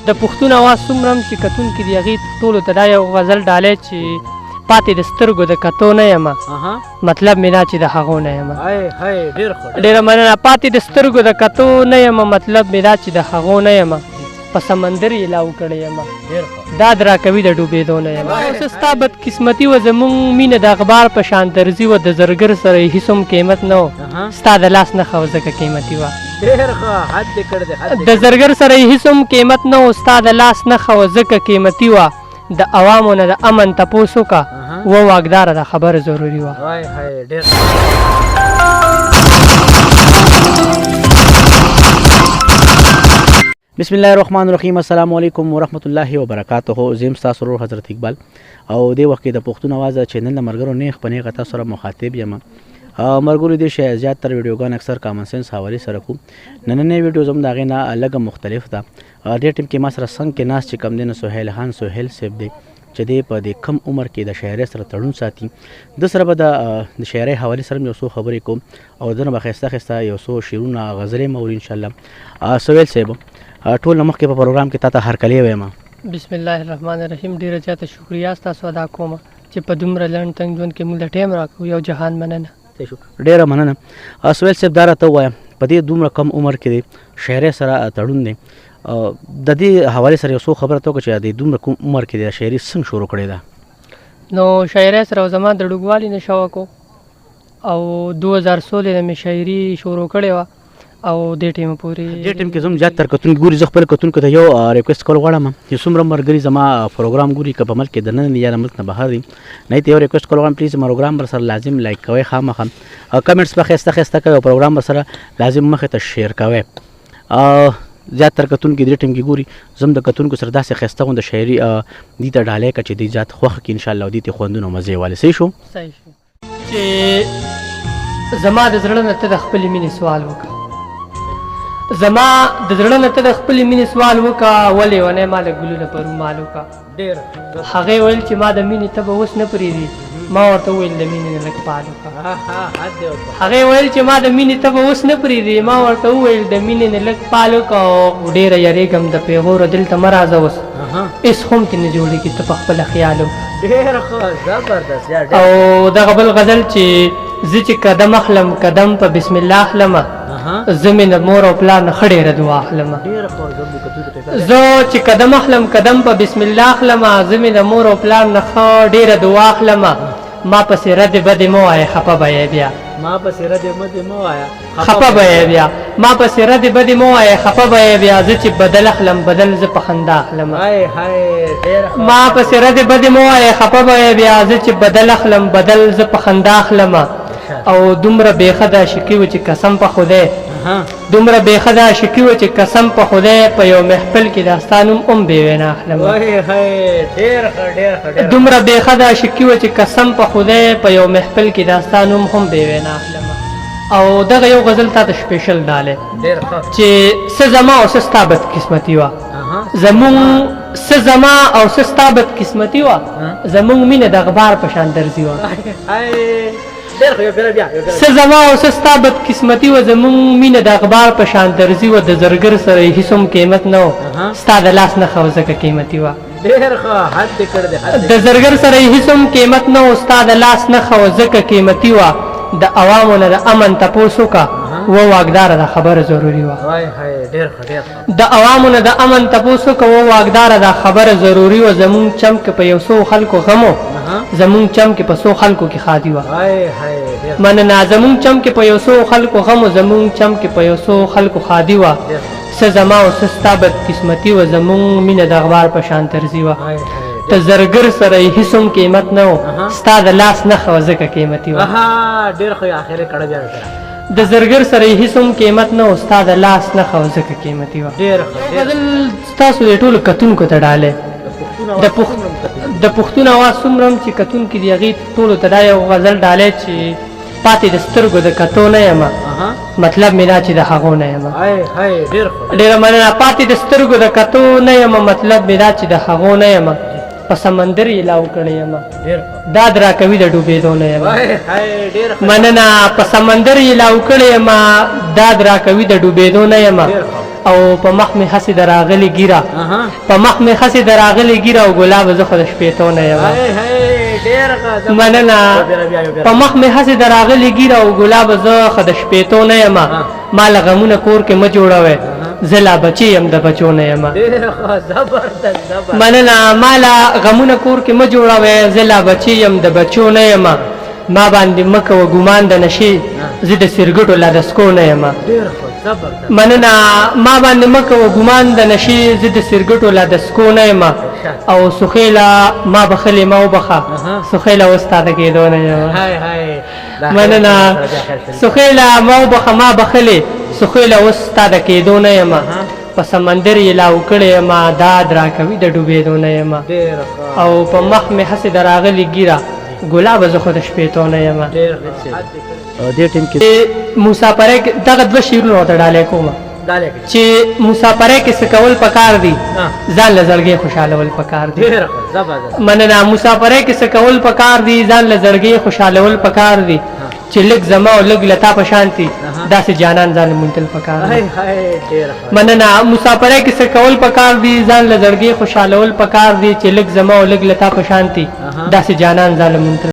د پښتون اواز څومره هم چې کتونکي دي هغې ټولو ته دا یو غزل ډالۍ چې پاتې د سترګو د کتو نه یم، مطلب مې دا چې د هغو نه یم. ډېره مننه. پاتې د سترګو د کتو نه یم، مطلب مې دا چې د هغو نه یم، په سمندر یې لاو کړی یم، داد راکوي د ډوبېدو نه یم. اوس ستا بدقسمتي وه، زمونږ مینه د اخبار په شان درځي وه، د زرګر سره یې هیڅ هم قیمت نه و، ستا د لاس نښه وه ځکه قیمتي وه. د زرګر سره یې هیڅ هم قیمت نه و، ستا د لاس نښه وه ځکه قیمتي وه. د عوامو نه د امن تپوس وکړه، و واکداره دا خبره ضروري وه. بسم الله الرحمن الرحیم. السلام علیکم ورحمت الله وبرکاته. زم تاسو ورور حضرت اقبال او د وخت کې د پښتون اواز چینل مرګرو نیغ په نیغه تاسو سره مخاطب یم. مرګرو دې شی زیات تر ویډیوګان اکثر کامن سنس حواله سره کو. نننې ویډیو زم داغه نه الګ مختلف ده. دې ټیم کې ما سره څنګه کې ناس چې کم دین سہیل خان سہیل صاحب دی چې دی په دې کم عمر کې د شاعرۍ سره تړون ساتي. د سره به د شاعرۍ حوالې سره یو څو خبرې کوم او دنه به ښایسته ښایسته یو څو شعرونه غزلې مې اوري انشاءالله. سهیل صاحب، ټول نه مخکې په پروګرام کې تا ته هرکلی وایم. بسم الله الرحمن الرحیم. ډېره زیاته شکریه ستاسو ادا کوم چې په دومره لنډ تنګ ژوند کې موږ له ټایم راکړو، یو جهان مننه. ډېره مننه. سهیل صاحب، دا راته ووایه په دې دومره کم عمر کې دی شاعرۍ سره تړون دی، د دې حوالې سره یو څو خبره ته وکړه چې د دومره کوم عمر کې د شاعري څنګه شروع کړې ده؟ نو شاعرۍ سره زما د ړوګوالي نه شوق و او 2016 نه مې شاعري شروع کړې وه او دې ټیم پورې. دې ټیم کې زم زیات تر کتونکي ګوري. زه خپل کتونکو ته یو ریکوست کول غواړم چې څومره مرګري زما پروګرام ګوري که په ملک کې دننه دي یا د ملک نه بهر دي، نه ته یو ریکوست کول غواړم، پلیز پروګرام ور سره لازم لایک کوئ، خامخا کمنټس به ښایسته ښایسته کوئ او پروګرام ور سره لازم مخې ته شیر کوئ. زیات تر کتونکي دې ټیم کې ګوري، زم د کتونکو سره داسې ښایسته غونډه شاعري دې ته ډالۍ کړه چې دوی زیات خوښ کړي انشاءالله او دې ته خوندونه مزې والي. صحیح شو؟ صحیح شو. چې زما د زړه نه ته د خپلې مینې سوال وکړه، زما د زړه نه ته د خپلې مینې سوال وکړه، ولې ونی ما له ګلونه په رومال وکړه. هغې ویل چې ما د مینې تبه اوس نه پرېږدي، ما ورته وویل د مینې نه لږ پال وکړه. هغې ویل چې ما د مینې تبه اوس نه پرېږدي، ما ورته وویل د مینې نه لږ پال وکړه. او ډېره یریږم د پیغورو دلته مه راځه اوس، هېڅ هم ترې نه جوړېږي، ته په خپله خیال وکړه. ډېر ښه، زبردست. او دغه بل غزل چې زه چې قدم اخلم قدم په بسم الله اخلم، زه مې د مور او پلار نه ښه ډېره دعا اخلم. زه چې قدم اخلم قدم په بسم الله اخلم، زه مې د مور او پلار نه ښه ډېره دعا اخلم، ما پسې ردې بدې مه وایه خفه به یې بیا. ما پسې ردې مدې مه وایه خفه به یې بیا. ما پسې ردې بدې مه وایه خفه به یې بیا، زه چې بدل اخلم بدل زه په خندا اخلم. ما پسې ردې بدې مه وایه خفه به یې بیا، زه چې بدل اخلم بدل زه په خندا اخلم. او دومره بېخده عاشقي وه چې قسم په خدای، دومره بېخده عاشقي وه چې قسم په خدای په یو محفل کې دا ستا نوم هم بې وینا اخلم. دومره بېخده عاشقي وه چې قسم په خدای په یو محفل کې دا ستا نوم هم بې وینا اخلم. او دغه یو غزل تا ته سپیشل ډالۍ چې څه زما او څه ستا بدقسمتي وه، زمونږ څه زما او څه ستا بدقسمتي وه، زمونږ مینه د غبار په شان درځي وه. څه زما او څه ستا بدقسمتي وه، زمونږ مینه د اخبار په شان درځي وه، د زرګر سره یې هیڅ هم قیمت نه و، ستا د لاس نښه وه ځکه قیمتي وه. د زرګر سره یې هیڅ هم قیمت نه و، ستا د لاس نښه وه ځکه قیمتي وه. د عوامو نه د امن تپوس وکړه، و واکداره دا خبره ضروري وه. د عوامو نه د امن تپوس وکړه، و واکداره دا خبره ضروري وه. زمونږ چم کې په یو څو خلکو غم و، زمونږ چم کې په څو خلکو کې ښادي وه. مننه. زمونږ چم کې په یو څو خلکو غم و، زمونږ چم کې په یو څو خلکو ښادي وه. څه زما او څه ستا بدقسمتي وه، زمونږ مینه د غبار په شان ترځي وه. ته زرګر سره یې هیڅ هم قیمت نه و، ستا د لاس نښه وه ځکه قیمتي وه. د زرګر سره یې هیڅ هم قیمت نه و، ستا د لاس نښه وه ځکه قیمتي وه. غزل ستاسو د ټولو کتونکو ته ډالۍ. د پښتون اواز څومره هم چې کتونکي دي هغې ټولو ته دا یو غزل ډالۍ چې پاتې د سترګو د کتو نه یم، مطلب مې دا چې د هغو نه یم. ډېره مننه. پاتې د سترګو د کتو نه یم، مطلب مې دا چې د هغو نه یم، په سمندر یې لاو کړی یم، داد راکوي د ډوبېدو نه یم. مننه. په سمندر یې لاو کړی یم، داد راکوي د ډوبېدو نه یم. او په مخ مې هسې د راغلي ږیره، په مخ مې هسې د راغلي ږیره او ګلاب، زه خو د شپېتو نه یم. مننه. په مخ مې هسې د راغلي ږیره او ګلاب، زه خو د شپېتو نه یم. ما له غمونه کور کې مه جوړوئ، زه لا بچی یم، د بچو نه یم. مننه. ما له غمونه کور کې مه جوړوئ، زه لا بچی یم، د بچو نه یم. ما باندې مه کوه ګمان د نشې، زه د سرګټو لا د سکو نه یم. مننه. ما باندې مه کوه ګمان د نشې، زه د سرګټو لا د سکو نه یم. او سخیله ما بخلې، ما وبخه سخیله، اوس تا د کېدو نه یم. مننه. سخیله ما وبخه، ما بخلې سخیله، اوس تا د کېدو نه یم. په سمندر یې لاو کړی یم، داد راکوي د ډوبېدو نه یم. او په مخ مې هسې د راغلي ږیره ګلابه، زه خو د شپېتو نه یم. دې ټیم کې مسافرۍ کې دغه دوه شعرونه ورته ډالۍ کوم چې مسافرۍ کې څه کول پکار دي، ځان له زړګې خوشحالول پکار دي. مننه. مسافرۍ کې څه کول پکار دي، ځان له زړګې خوشحالول پکار دي، چې لږ زما او لږ لتا په شانتي داسې جانان ځان موندل پکار دي. مننه. مسافرۍ کې څه کول پکار دي، ځان له زړګې خوشحالول پکار دي، چې لږ زما او لږ لتا په شانتي داسې جانان ځان موندل